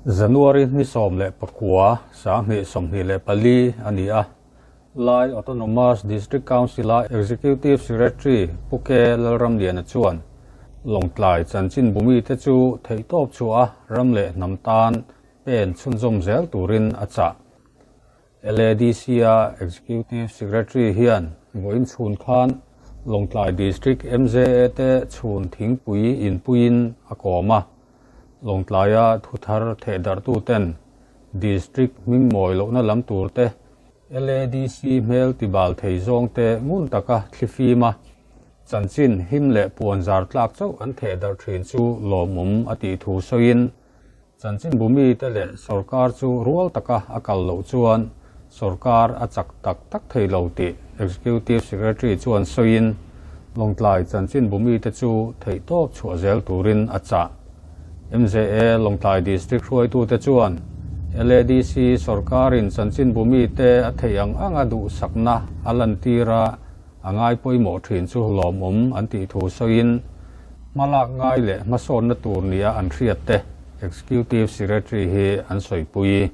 January ni 19, 2024 a ni a, Lai Autonomous District Council-a Executive Secretary Pu Ke Lalramliana chuan Lawngtlai chanchinbu mite chu theihtawp chhuah a ram leh hnam tan pen chhunzawm zel turin a chah. LADC-a Executive Secretary hian vawiin chhun khan Lawngtlai District MJA te chhun thingpui inpuiin a kawm a, Lawngtlaia thuthar thehdarhtuten District hmingmawi lohna lam tur te, LADC hmel tibal thei zawng te ngun taka thlifim a, chanchin him leh puanzar tlak chauh an thehdarh thin chu lawmawm a tih thu sawiin, Chanchinbu mite leh sorkar chu rual taka a kal loh chuan sorkar a chak tak tak thei lo tih Executive Secretary chuan sawiin Lawngtlai chanchinbu mite chu theihtawp chhuah zel turin a chah. MJA Lawngtlai District hruaitute chuan LADC sorkarin chanchinbu mite a theih ang anga duhsakna a lantir a, a ngai pawimawh thin chu lawmawm an tih thu sawiin hmalak ngai leh hmasawnna tur nia an hriat te Executive Secretary hi an sawipui.